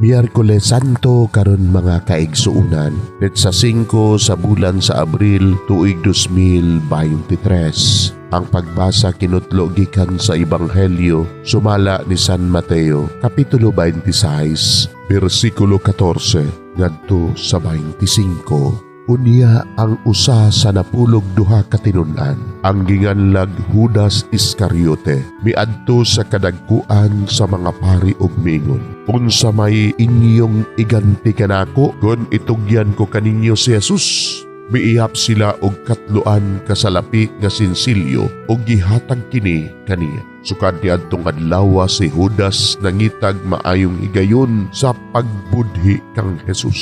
Miyerkules Santo karon, mga kaigsuunan. Petsa 5 sa bulan sa Abril, tuig 2023. Ang pagbasa kinutlo gikan sa Ebanghelyo sumala ni San Mateo, Kapitulo 26, bersikulo 14 ngadto sa 25. Unya ang usa sa 12 ka tinun-an, ang ginganlag Judas Iscariote, miadto sa kadagkuan sa mga pari ug miingon, "Unsa may inyong iganti kanako kon itugyan ko kaninyo si Jesus?" Miihap sila og 3 ka salapi nga sinsilyo ug gihatag kini kaniya. Sukad niadtong adlaw, si Judas nangitag maayong higayon sa pagbudhi kang Jesus.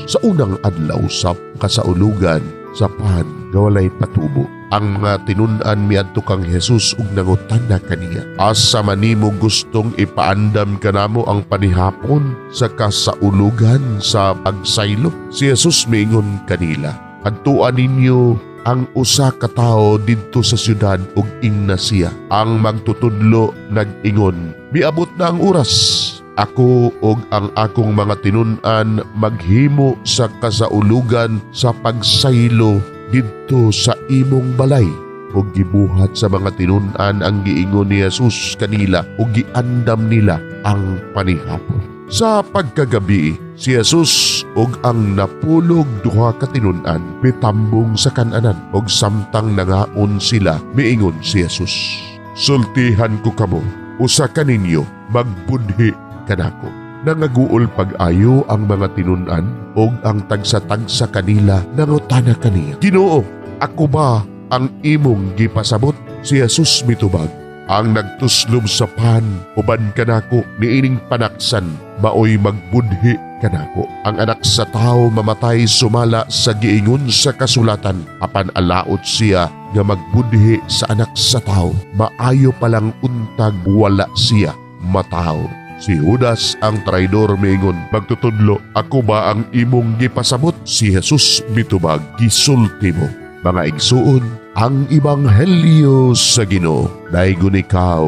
Sa unang adlaw sa kasaulugan sa pan nga walay patubo, ang mga tinun-an miadto kang Jesus ug nangutana kaniya, "Asa man nimo gustong ipaandam kanamo ang panihapon sa kasaulugan sa pagsaylo?" Si Jesus miingon kanila, "Adtuan ninyo ang usa ka tawo didto sa syudad ug ingna siya, 'Ang magtutudlo nag-ingon, miabot na ang oras. Ako ug ang akong mga tinun-an maghimo sa kasaulugan sa pagsaylo didto sa imong balay.'" Ug gibuhat sa mga tinun-an ang giingon ni Jesus kanila ug giandam nila ang panihapon. Sa pagkagabi, si Jesus ug ang 12 ka tinun-an mitambong sa kan-anan, ug samtang nangaon sila, miingon si Jesus, "Sultihan ko kamo, usa kaninyo magbudhi kanako." Nangaguol pag-ayo ang mga tinun-an ug ang tagsa-tagsa kanila nangutana kaniya, "Ginoo, ako ba ang imong gipasabot?" Si Jesus mitubag, "Ang nagtuslob sa pan uban kanako niining panaksan maoy magbudhi kanako. Ang Anak sa Tawo mamatay sumala sa giingon sa kasulatan, apan alaot siya nga magbudhi sa Anak sa Tawo. Maayo palang untag wala siya matawo." Si Judas ang traidor miingon, "Magtutudlo, ako ba ang imong gipasabot?" Si Jesus mitubag, "Gisulti mo." Mga igsuon, ang Ebanghelyo sa Ginoo. Daygon ikaw,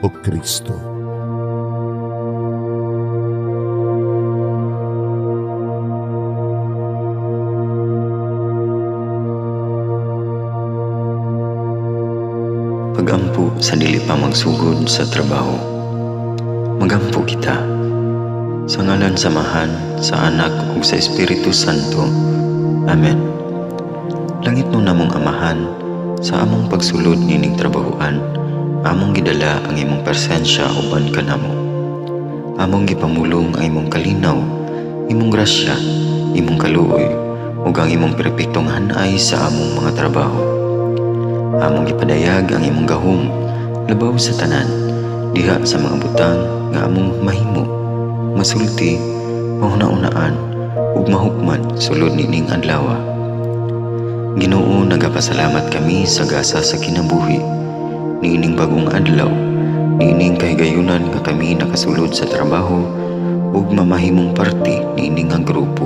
O Kristo. Pagampo sa dili pa magsugod sa trabaho. Magampo kita. Sa ngalan sa Amahan, sa Anak ug sa Espiritu Santo. Amen. Langitnon namong Amahan, sa among pagsulod nining trabahoan, among gidala ang imong presensya uban kanamo. Among gipamulong ang imong kalinaw, imong grasya, imong kaluoy, ug ang imong perpektong hanay sa among mga trabaho. Among gipadayag ang imong gahom labaw sa tanan, diha sa mga butang nga among mahimo, masulti, mahuna-unaan ug mahukman sulod nining adlaw. Ginoo, nagapasalamat kami sa gasa sa kinabuhi niining bagong adlaw, niining kahigayunan nga kami nakasulod sa trabaho ug mamahimong parte niini nga grupo.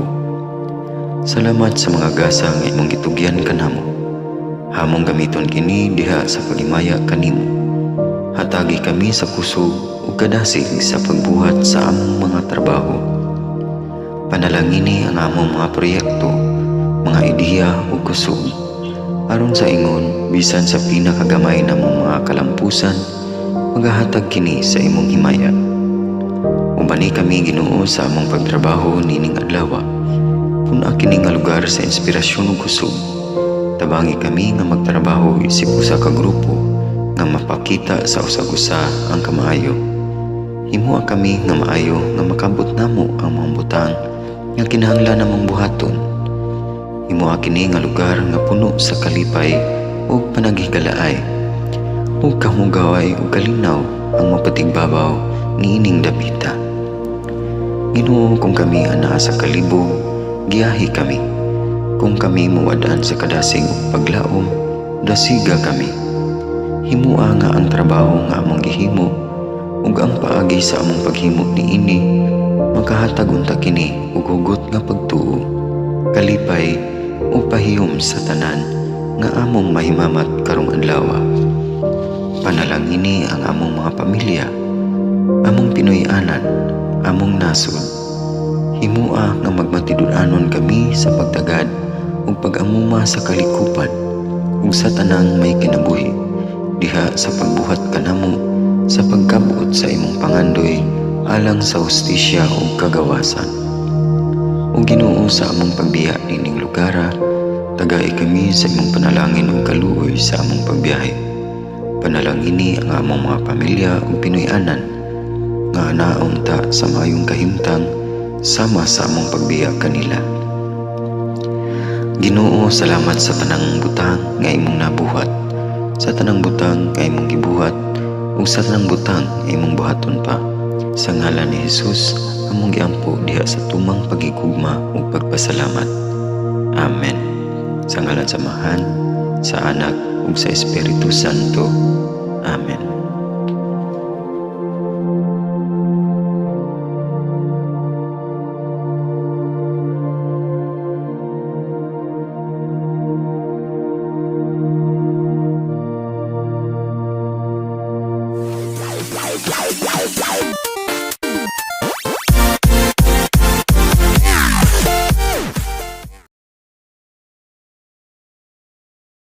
Salamat sa mga gasa nga imong gitugyan kanamo. Among gamiton kini diha sa paghimaya kanimo. Hatagi kami sa kusog ug kadasig sa pagbuhat sa among mga trabaho. Panalangini ang among mga proyekto, mga ideya ug kusog, aron sa ingon bisan sa pinakagamay namong mga kalampusan, magahatag kini sa imong himaya. Ubani kami, Ginoo, sa among pagtrabaho nining adlaw. Pun-a kini nga lugar sa inspirasyon ug kusog. Tabangi kami nga magtrabaho isip usa ka grupo nga mapakita sa usag-usa ang kamaayo. Himoa kami nga maayo nga makabot namo ang mga butang nga kinahanglan namong buhaton. Himoa kini nga lugar nga puno sa kalipay ug panaghigalaay, ug kahugaway ug kalinaw ang mapatigbabaw niining dapita. Ginoo, kung kami anaa sa kalibog, giyahi kami. Kung kami mawad-an sa kadasig ug paglaom, dasiga kami. Himoa nga ang trabaho nga among gihimo ug ang paagi sa among paghimo niini makahatag unta kini og hugot nga pagtuo, kalipay ug pahiyom sa tanan nga among mahimamat karong adlaw. Panalangini ang among mga pamilya, among Pinoy-anan, among nasod. Himua nga magmatinud-anon kami sa pagtagad ug pag-amuma sa kalikupan ug sa tanang may kinabuhi diha sa pagbuhat kanamo sa pagkabot sa imong pangandoy alang sa hustisya ug kagawasan. O Ginoo, sa among pagbiya nining lugara, tagai kami sa imong panalangin ug kaluoy sa among pagbiyahe. Panalangini ang among mga pamilya ug Pinoy-anan nga anaon ta sa maayong kahimtang sama sa among pagbiya kanila. Ginoo, salamat sa tanang butang nga imong nabuhat, sa tanang butang nga imong gibuhat, ug sa tanang butang nga imong buhaton pa. Sa ngalan ni Jesus, among giampo diha sa tumang paghigugma ug pagpasalamat. Amen. Sa ngalan sa Amahan, sa Anak ug sa Espiritu Santo. Amen.